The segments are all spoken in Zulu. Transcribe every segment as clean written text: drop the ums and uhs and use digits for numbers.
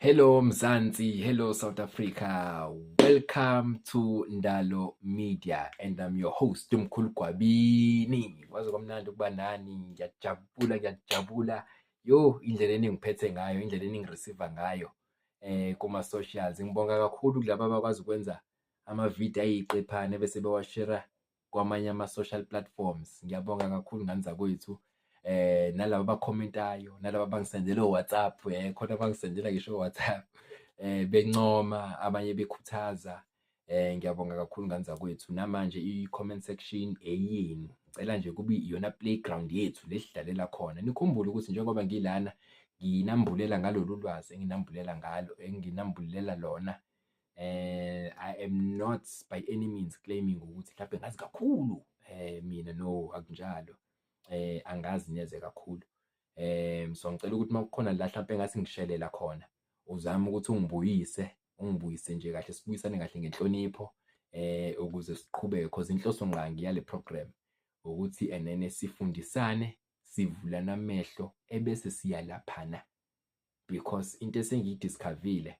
Hello Mzansi, hello South Africa. Welcome to Ndalo Media and I'm your host Mkhulu Gwabini. Kwaze kwamnandi ukuba nani, ngiyajabula, ngiyajabula. Yo, indlela eningiphethe ngayo, indlela eningireceive ngayo kuma socials. Ngibonga kakhulu kulabo abakwazi ukwenza ama-video ayiqephane bese bewashare kwamanye ama-social platforms. Ngiyabonga kakhulu ngane zakwethu. Nalabo abakhomentayo, nalabo abangisendela o-WhatsApp, khona abangisendela ngisho o-WhatsApp bencoma, abanye bekhuthaza. Ngiyabonga kakhulu ngane zakwethu. Namanje i-comment section eyenu. Ngicela nje kube iyona playground yethu le sidlalela khona. Nikhumbule ukuthi njengoba ngilana nginambulela ngalolu lwazi enginambulela ngalo, enginambulela lona. I am not by any means claiming ukuthi mhlampe ngazi kakhulu mina, no, akunjalo. Angazi neze kakhulu. So ngicela ukuthi makukhona la hlampe engathi ngishelela khona, uzame ukuthi ungibuyise, ungibuyise nje kahle, sibuyisane kahle ngenhlonipho ukuze siqhubeke, cause inhloso ngqangi yale program ukuthi enene sifundisane, sivulane amehlo ebese siyalaphana, because into esengiyidiscoverile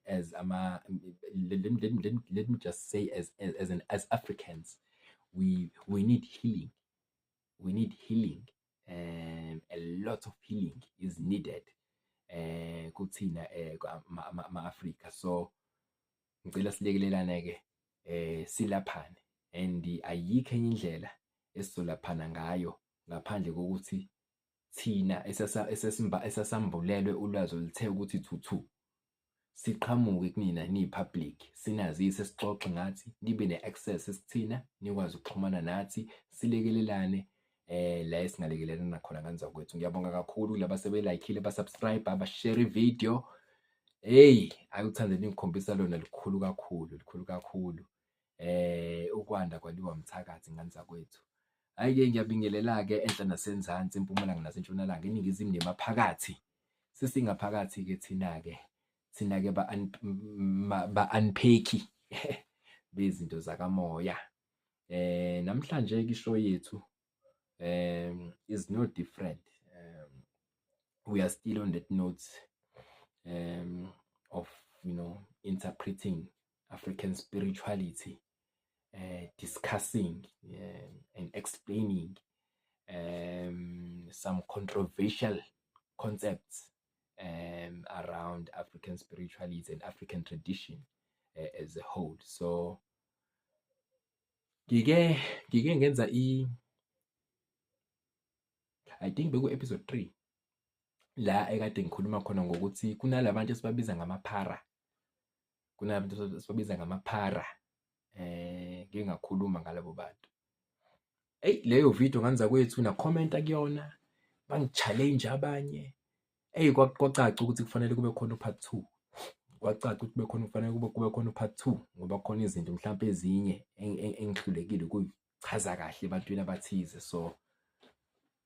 as ama let me just say as Africans, we need healing, we need healing. A lot of healing is needed kuthina ama-Afrika. So ngicela silekelelane ke, silaphane, and ayikho enye indlela esizolaphana ngayo ngaphandle kokuthi thina esesambulelwe ulwazi oluthe ukuthi thuthu siqhamuke kunina niyi-public, sinazise, sixoxe ngathi, nibe ne-access esikuthina, nikwazi ukuxhumana nathi, silekelelane la esingalekelelana khona ngane zakwethu. Ngiyabonga kakhulu kulaba asebelaykhile, basubscribe, abashare ividiyo. Hey, ayi, uthando eningikhombisa lona lukhulu kakhulu, lukhulu kakhulu. Ukwanda kwaliwa mthakathi, ngane zakwethu. Hhayi-ke, ngiyabingelela-ke enhla nasenzansi, empumalanga nasentshonalanga, eningizimu nemaphakathi. Sesingaphakathi-ke thina-ke, thina-ke ba-unpack bezinto zakamoya. Namhlanje-ke ishow yethu is no different. We are still on that note of interpreting African spirituality, discussing and explaining some controversial concepts around African spirituality and African tradition as a whole. So ngike ngenza I think beku episode 3 la ekade ngikhuluma khona ngokuthi kunalabantu esibabiza ngamaphara, kunabantu esibabiza ngamaphara. Ngike ngakhuluma ngalabo bantu. Eyi, leyo video, ngane zakwethu, nakhomenta kuyona, bangi-challenge abanye. Eyi, kwacaca ukuthi kufanele kube khona u-part 2, kwacaca ukuthi kube khona, kufanele kube khona u-part 2, ngoba kukhona izinto mhlampe ezinye engihlulekile ukuyichaza kahle ebantwini abathize. So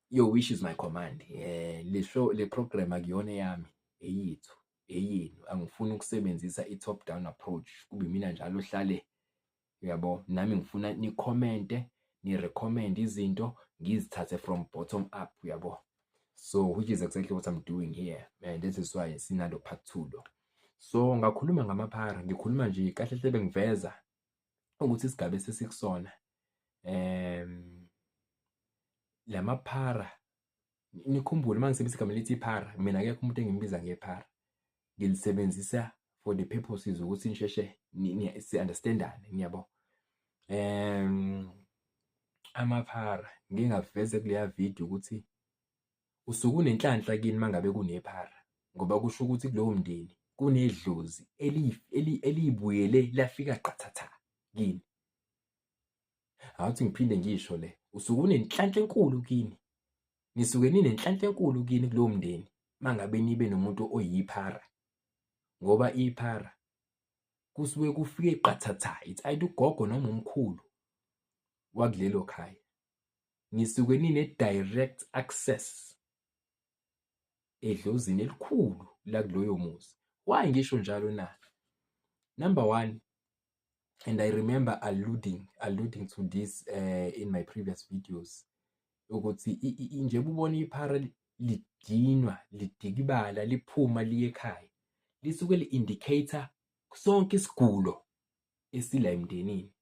your wish is my command. Le show, le program akuyona eyami, eyethu, eyenu. Angifuni ukusebenzisa i-top down approach, kube imina njalo ohlale, uyabo. Nami ngifuna ni-commente, ni-recommend izinto, ngizithathe from bottom up, uyabo. So which is exactly what I'm doing here, and this is why sinalo part 2 lo. So ngakhuluma ngamaphara, ngikhuluma nje kahle hle bengiveza ukuthi isigaba esesikusona lamaphara. Nikhumbule, uma ngisebenzisa igama elithi iphara, mina akekho umuntu engimbiza ngephara, ngilisebenzisa for the purposes ukuthi nisheshe si-understandane, ngiyabo. Amaphara, ngike ngaveza kuleya video ukuthi usuke unenhlanhla kini mangabe kunephara, ngoba kusho ukuthi kulowo mndeni kunedlozi eliyibuyele lafika qathatha kini. Awuthi ngiphinde ngisho le, usuke unenhlanhla enkulu kini, nisuke ninenhlanhla enkulu kini kulowo mndeni mangabe nibe nomuntu oyiphara, ngoba iphara kusuke kufike qathatha, it's either ugogo noma umkhulu wakulelo khaya. Nisuke nine-direct access edlozini elikhulu lakuloyo muzi. Why ngisho njalo na? Number one, and I remember alluding to this in my previous videos, ukuthi njengoba ubona iphara Lidinwa, lidikibala, liphuma liye ekhaya, lisuke li-indicate-a sonke isigulo esila emndenini.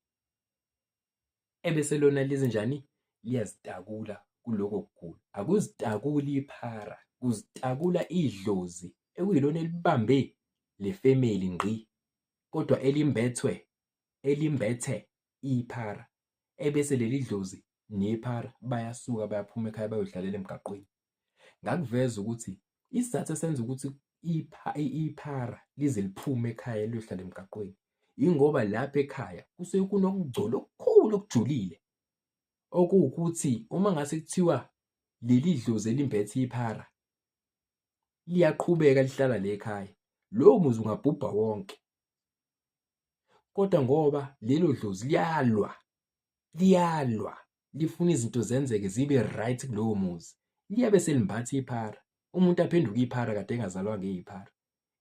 Ebese lona lizenjani? Liyazitakula kuloko kugula. Akuzitakuli iphara, kuzitakula idlozi ekuyilona elibambe le family ngqi, kodwa elimbethwe, elimbethe iphara. Ebese leli dlozi nephara bayasuka bayaphuma ekhaya bayodlalela emgaqweni. Ngakuveza ukuthi isizathu esenza ukuthi iphara lize liphume ekhaya liyohlala emgaqweni yingoba lapha ekhaya kusuke kunokungcola okukhulu okujulile, okuwukuthi uma ngase kuthiwa leli dlozi elimbethe iphara liyaqhubeka lihlala la ekhaya, lowo muzi ungabhubha wonke. Kodwa ngoba lelo dlozi liyalwa, liyalwa lifuna izinto zenzeke zibe right kulowo muzi, liyabe selimbatha iphara, umuntu aphenduke iphara kade engazalwanga eyiphara,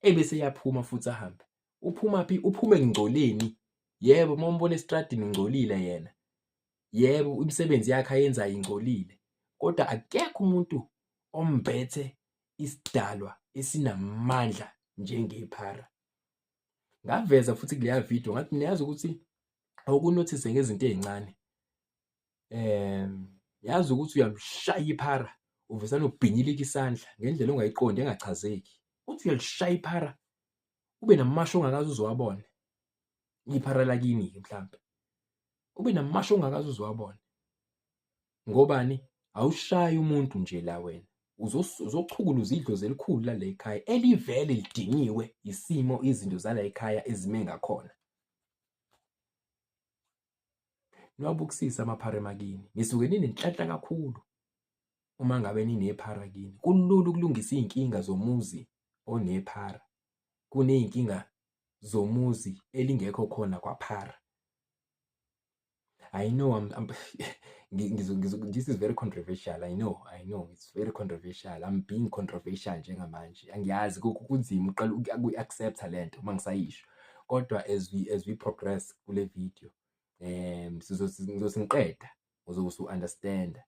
ebese eyaphuma futhi ahambe. Uphumaphi? Uphuma ekungcoleni. Yebo, uma umbona esitradini ungcolile yena. Yebo, imisebenzi yakhe ayenzayo ingcolile, kodwa akekho umuntu ombethe isidalwa esinamandla njengephara. Ngaveza futhi kuleya video ngathi niyazi ukuthi awukunothise ngezinto ey'ncane. Yazi ukuthi uyalishaya iphara uvesane ubhinyilike isandla ngendlela ongayiqondi engachazeki. Uthi uyalishaya iphara ube namasho ongakaze uze uwabone. Iphara lakini-ke mhlampe. Ube namasho ongakaze uze uwabone. Ngobani? Awushayi umuntu nje la wena. Uzochukuluza idlozi elikhulu lala ekhaya elivele lidingiwe isimo izinto zala ekhaya ezime ngakhona. Niwabukisise amaphara emakini. Nisuke ninenhlanhla kakhulu uma ngabe ninephara kini. Kulula ukulungisa iy'nkinga zomuzi onephara kuney'nkinga zomuzi elingekho khona kwaphara. I know I'm this is very controversial. I know, I know it's very controversial. I'm being controversial njengamanje. Angiyazi kunzima uqala ukuyi-accept-a lento uma ngisayisho. Kodwa as we progress kule video sizothi ngizothi ngiqeda uzobe usu-understand-a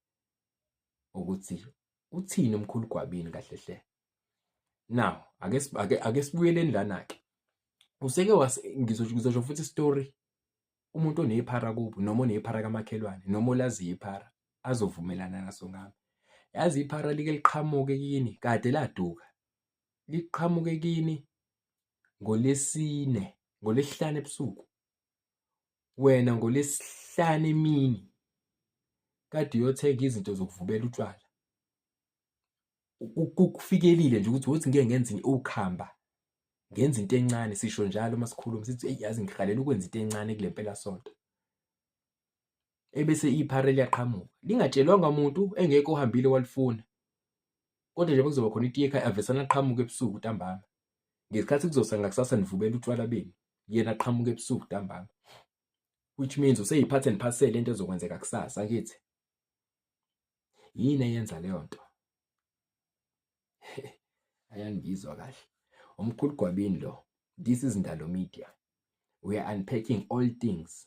ukuthi uthini umkhulu Gwabini kahle hle. Now ake sibuyeleni lana-ke. Useke ngizosho futhi isitori umuntu onephara kubo noma onephara kamakhelwane noma olaziyo iphara azovumelana naso ngami. Yazi iphara like liqhamuke kini kade laduka, liqhamuke kini ngoLwesine, ngoLwesihlanu ebusuku, wena ngoLwesihlanu emini kade uyothenga izinto zokuvubela utshwala. Kukufikelile nje ukuthi wothi ngike ngenze ukhamba, ngenze into encane sisho njalo uma sikhuluma sithi eyi yazi ngihalela ukwenza into encane kule mpelasonto. Ebese iphara liyaqhamuka lingatshelwanga muntu engekho ohambile walifuna. Kodwa njengoba kuzoba khona itiye ekhaya avesane aqhamuke ebusuku ntambama. Ngesikhathi kuzosa ngakusasa nivubela utshwala benu, yena aqhamuke ebusuku ntambama. Which means useyiphathe and parcel into ezokwenzeka kusasa angithi? Yini eyenza leyo nto? Ayangizwa kahle. Umkhulu Gwabini lo. This is Ndalo Media. We are unpacking all things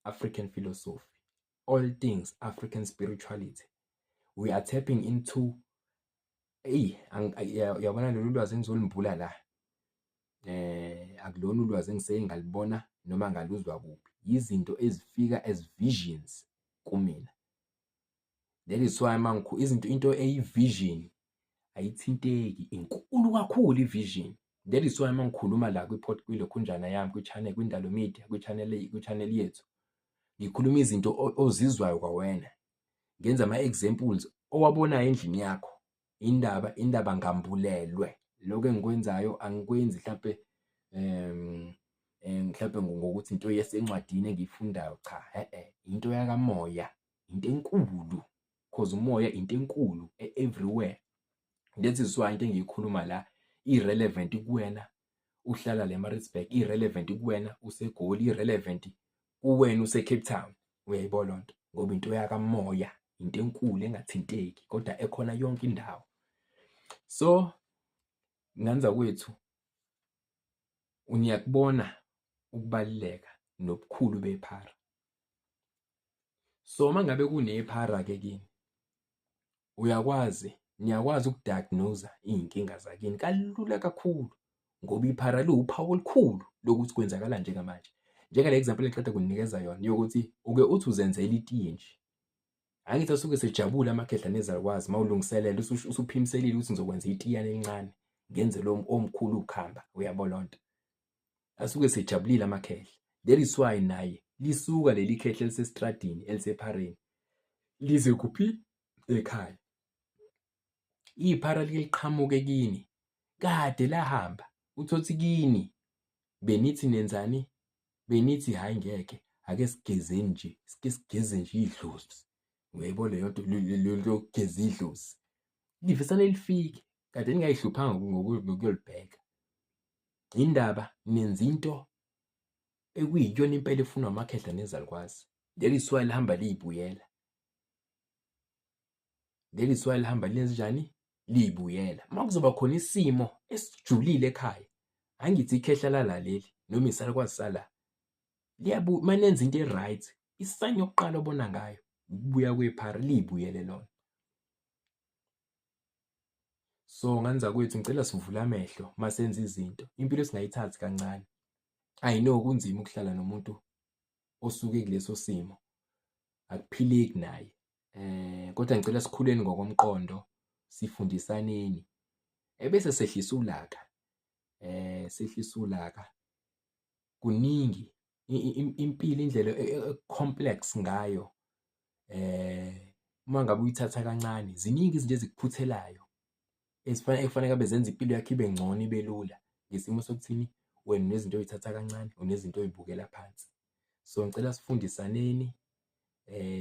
African philosophy, all things African spirituality. We are tapping into eyi uyabona lolu lwazi engizolimbula la akulona ulwazi engiseke ngalibona noma ngaluzwa kuphi. Yizinto ezifika as visions kumina. That is why mangikhu izinto into eyi-vision ayithinteki inkulu kakhulu i-vision. That is why mangikhuluma la kwi-pod kwilokhunjana yami kwi-channel kwiNdalo Media kwi-channel kwi-channel yethu ngikhuluma izinto ozizwayo kwawena. Ngenza ama-examples owabonayo endlini yakho. Indaba indaba ngambulelwe. Lokho engikwenzayo angikwenzi hlampe mhlampe ngokuthi into yesencwadini engiyifundayo cha e-e into yakamoya into enkulu cause umoya into enkulu e-everywhere. That is why into engiyikhuluma la i-relevant kuwena uhlala la eMaritzburg, i-relevant kuwena useGoli, i-relevant kuwena use-Cape Town. Uyayibona leyo nto? Ngoba into yakamoya into enkulu engathinteki kodwa ekhona yonke indawo. So ngane zakwethu niyakubona ukubaluleka nobukhulu bephara. So uma ngabe kunephara-ke kini uyakwazi. Niyakwazi uku-diagnose-a iy'nkinga zakini kalula kakhulu ngoba iphara liwuphawu olukhulu lokuthi kwenzakalani njengamanje. Njengale example engiqeda kukunikeza yona yokuthi uke uthi uzenzela itiye nje. Angithi asuke sejabule amakhehla nezalukwazi uma ulungiselela usuphimiselile ukuthi ngizokwenza itiyane elincane ngenze lo omkhulu ukhamba, uyabo loo nto. Asuke sejabulile amakhehla. That is why naye lisuka leli khehla elisestradini elisephareni lize kuphi? Ekhaya. Iphara like liqhamuke kini kade lahamba uthole kini benithi nenzani? Benithi hhayi ngeke ake sigezeni nje, sike sigeze nje idlozi. Uyayibona leyo nto leyo nto yokugeza idlozi. Livesane lifike kade ningayihluphanga ngokuyolibheka. Indaba nenza into ekuyiyona impela efunwa amakhehla nezalukwazi. Leli suka lihamba liyibuyela. Leli suka lihamba lenze njani? Liyibuyela. Uma kuzoba khona isimo esijulile ekhaya, angithi ikhehla lala leli noma isalukwazi sala. Liyabu uma nenza into e-right, isayini yokuqala obona ngayo ukubuya kwephara liyibuyele lona. So ngane zakwethu ngicela sivule amehlo uma senza izinto, impilo singayithathi kancane. I know kunzima ukuhlala nomuntu osuke kuleso simo, akuphileki naye. Kodwa ngicela sikhuleni ngokomqondo, sifundisaneni. Ebese sehlisa ulaka, sehlise ulaka. Kuningi impilo indlela e-complex ngayo uma ngabe uyithatha kancane ziningi izinto ezikuphuthelayo ezifana ekufanele ngabe zenza impilo yakho ibe ngcono ibe lula ngesimo sokuthini wena unezinto oy'thatha kancane unezinto oy'bukela phansi. So ngicela sifundisaneni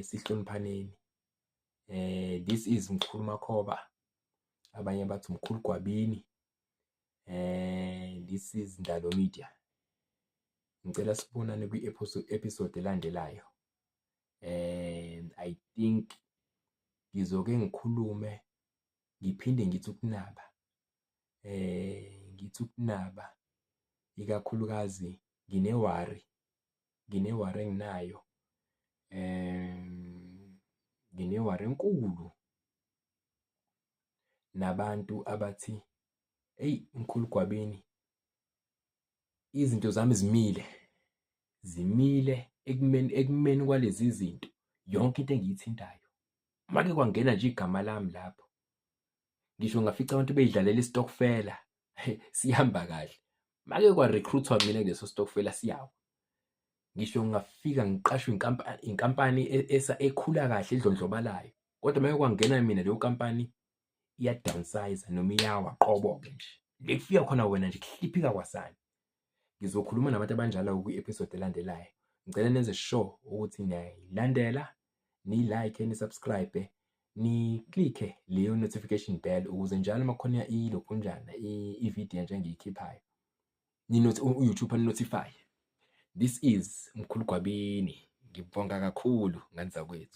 sihloniphaneni. This is Mkhulu Makhoba, abanye bathi Mkhulu Gwabini. This is Ndalo Media. Ngicela sibonane kwi-episode elandelayo. I think ngizoke ngikhulume ngiphinde ngithi ukunaba, ngithi ukunaba ikakhulukazi ngine-worry, ngine-worry enginayo, ngine-worry enkulu nabantu abathi eyi Mkhulu Gwabini izinto zami zimile, zimile ekumeni ekumeni kwalezi zinto yonke into engiyithintayo. Make kwangena nje igama lami lapho, ngisho ngafica abantu bey'dlalela isitokfela sihamba kahle. Make kwa-recruit-wa mina kuleso sitokfela siyawa. Ngisho ngingafika ngiqashwe inkampani ekhula kahle edlondlobalayo, kodwa make kwangena mina leyo nkampani iya-downsize noma iyawa qobo-ke nje. Le kufika khona wena nje kuhliphika kwasani. Ngizokhuluma nabantu abanjalo kwi-episode elandelayo. Ngicela nenze sure ukuthi niyayilandela, niyi-like, ni-subscribe, ni-click-e leyo notification bell ukuze njalo uma kukhona ilokhunjana ividiyo entsha engiyikhiphayo u-YouTube ani-notify. This is Mkhulu Gwabini. Ngibonga kakhulu ngane zakwethu.